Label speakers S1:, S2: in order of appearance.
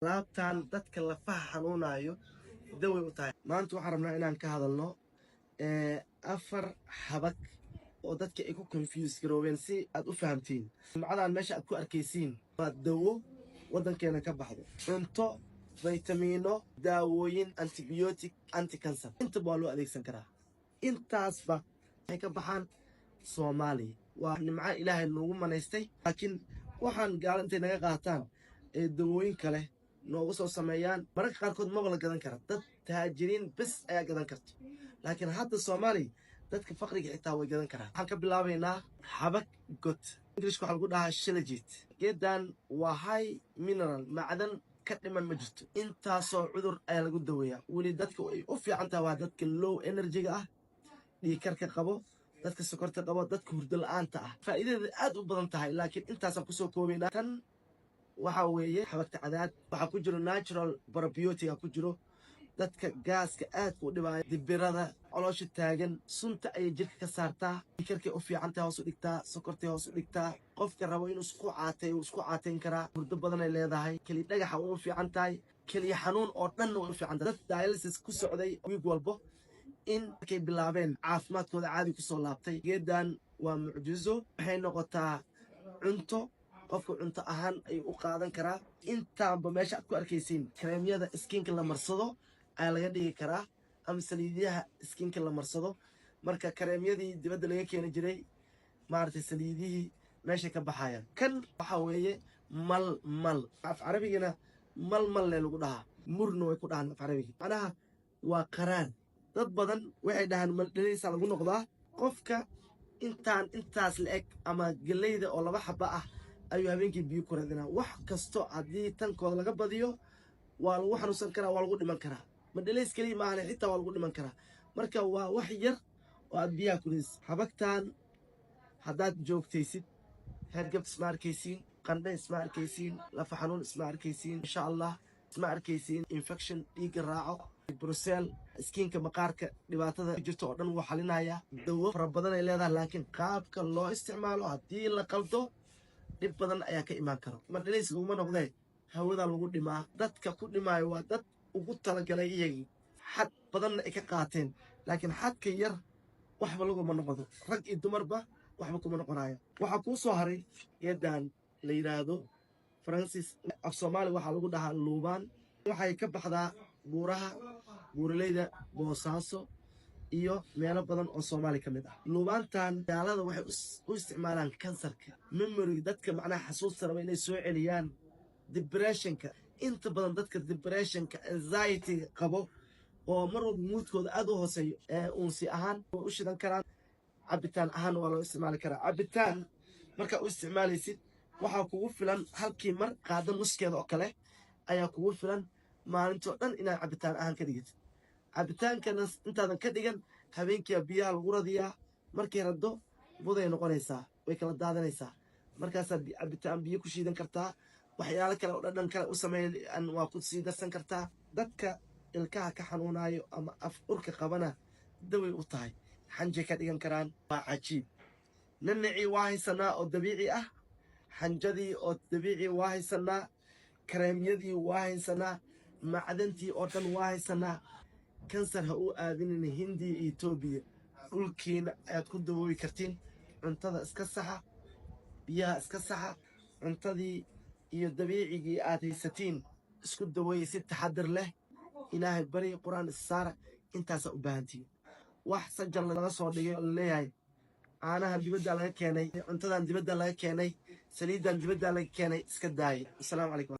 S1: Alaabtan dadka lafaha xanuunayo daway u tahay. Maanta waxaan rabnaa inaan ka hadalno afar xabag oo dadka ay ku confuse garoobeen, si aad u fahamtiin. Nimcadan meesha aad ku arkaysiin waa dawo waddankeena ka baxdo, cunto, faytamiino, daawooyin, antibiotic, anticancer, intaba waa loo adeegsan karaa. Intaasba waxay ka baxaan Soomaaliya. Waa nimco Ilaahay noogu manaystay, laakiin waxaan gaalo intay naga qaataan ee dawooyin kale noogu soo sameeyaan. Mararka qaarkood maba la gadan kara, dad taajiriin bes ayaa gadan karto, laakiin hadda Soomaaliya dadka faqriga xitaa way gadan karaan. Waxaan ka bilaabaynaa xabag god, Englishka waxaa lagu dhahaa shilajit. Geedan waa high mineral, macdan ka dhiman ma jirto. Intaasoo cudur ayaa lagu daweeyaa. Weli dadka ay u fiican tahay waa dadka low energy-ga ah, dhiigkarka qabo, dadka sokorta qabo, dadka hurdo la-aanta ah. Faa'iidadeeda aad u badan tahay, laakiin intaasaan kusoo koobaynaa. Tan waxa weeye xabagta cadaad. Waxaa ku jiro natural probiotic ku jiro. Dadka gaaska aadka u dhibaayo, dibirada, caloosha taagan, sunta ayay jirka ka saartaa. Dhiigkarkay u fiican tahay, hoos u dhigtaa, sokortay hoos u dhigtaa. Qofka rabo inuu isku caatay wuu isku caateyn karaa. Hurdo badanay leedahay. Keli dhagaxa way u fiican tahay, keliya xanuun oo dhanna way u fiican tahay. Dad dialysis ku socday wiig walbo in markay bilaabeen caafimaadkooda caadi kusoo laabtay. Geedan waa mucjizo. Waxay noqotaa cunto, qofka cunto ahaan ayuu u qaadan karaa. Intaanba meesha aad ku arkaysiin, kareemyada skin-ka la marsado ayaa laga dhigi karaa ama saliidyaha skin-ka la marsado. Marka kareemyadii dibadda laga keeni jiray, maaragtay, saliidihii meeshay ka baxayaan. Kan waxa weeye mal mal, af Carabigana mal mal le lagu dhahaa, murna way ku dhahaan af Carabiga. Macnaha waa qaraar. Dad badan waxay dhahaan maldhalaysaa lagu noqdaa. Qofka intaan intaas la eg ama geleyda oo laba xaba ah ayuu habeenkii biyo ku radinaa. Wax kasto haddii tankooda laga badiyo waa lagu xanuunsan karaa, waa lagu dhiman karaa. Madhalays keliya maahane, xitaa waa lagu dhiman karaa. Marka waa wax yar oo aad biyaha ku ridaysid. Xabagtan haddaad joogtaysid, hergab isma arkaysiin, qandhe isma arkaysiin, lafa xanuun isma arkaysiin, insha Allah isma arkaysiin infection dhiigga raaco, brusel, skin-ka, maqaarka dhibaatada jirta oo dhan wuu xalinaya. Dawo fara badan ay leedahay, laakiin qaabka loo isticmaalo haddii la qaldo dhib badan ayaa ka imaan karo. Madhalays laguma noqdee, hawada lagu dhimaa. Dadka ku dhimaayo waa dad ugu talagalay iyagii, xad badanna ay ka qaateen, laakiin xadka yar waxba laguma noqdo. Rag iyo dumarba waxba kuma noqonayo. Waxaa kuu soo haray geedan la yidhaahdo frankincense, af Soomaali waxaa lagu dhahaa luubaan. Waxay ka baxdaa buuraha, buuraleyda Boosaaso iyo meelo badan oo Soomaali ka mid ah. Luubaantan gaalada waxay u isticmaalaan kansarka, memory, dadka macnaha xasuusta raba inay soo celiyaan, depression-ka. Inta badan dadka depression-ka, anxiety qabo oo mar walba mood-kooda aad u hooseeyo, ee uunsi ahaan way u shidan karaan. Cabitaan ahaan waa loo isticmaali karaa. Cabitaan markaa u isticmaalaysid, waxaa kugu filan halkii mar qaado nuskeeda oo kale ayaa kugu filan maalintoo dhan inaad cabitaan ahaan ka dhigatid. Cabitaankana intaadan ka dhigan habeenkiia biyaha lagu radiyaa. Markay raddo buday noqonaysaa, way kala daadanaysaa. Markaasaad cabitaan biyo ku shiidan kartaa, waxyaalo kale oo dhadhan kale u sameey waa ku sii darsan kartaa. Dadka ilkaha ka xanuunayo ama af urka qabana daway u tahay, xanjay ka dhigan karaan. Waa cajiib. Nanacii waa haysanaa oo dabiici ah, xanjadii oo dabiici waa haysanaa, kareemyadii waa haysanaa, macdantii oo dhan waa haysanaa. Kansar ha u aadinin Hindiya iyo Etoobiya, dhulkiina ayaad ku dawoobi kartiin. Cuntada iska saxa, biyaha iska saxa, cuntadii iyo dabiicigii aad haysatiin isku daweeye si taxadir leh. Ilaahay bari, Qur-aan issaara, intaasaa u baahantihiin. Wax sajal laga soo dhigay oo laleeyahay caanahan dibaddaa laga keenay, cuntadan dibaddaa laga keenay, saliiddan dibaddaa laga keenay, iska daaya. Asalaamu calaykum.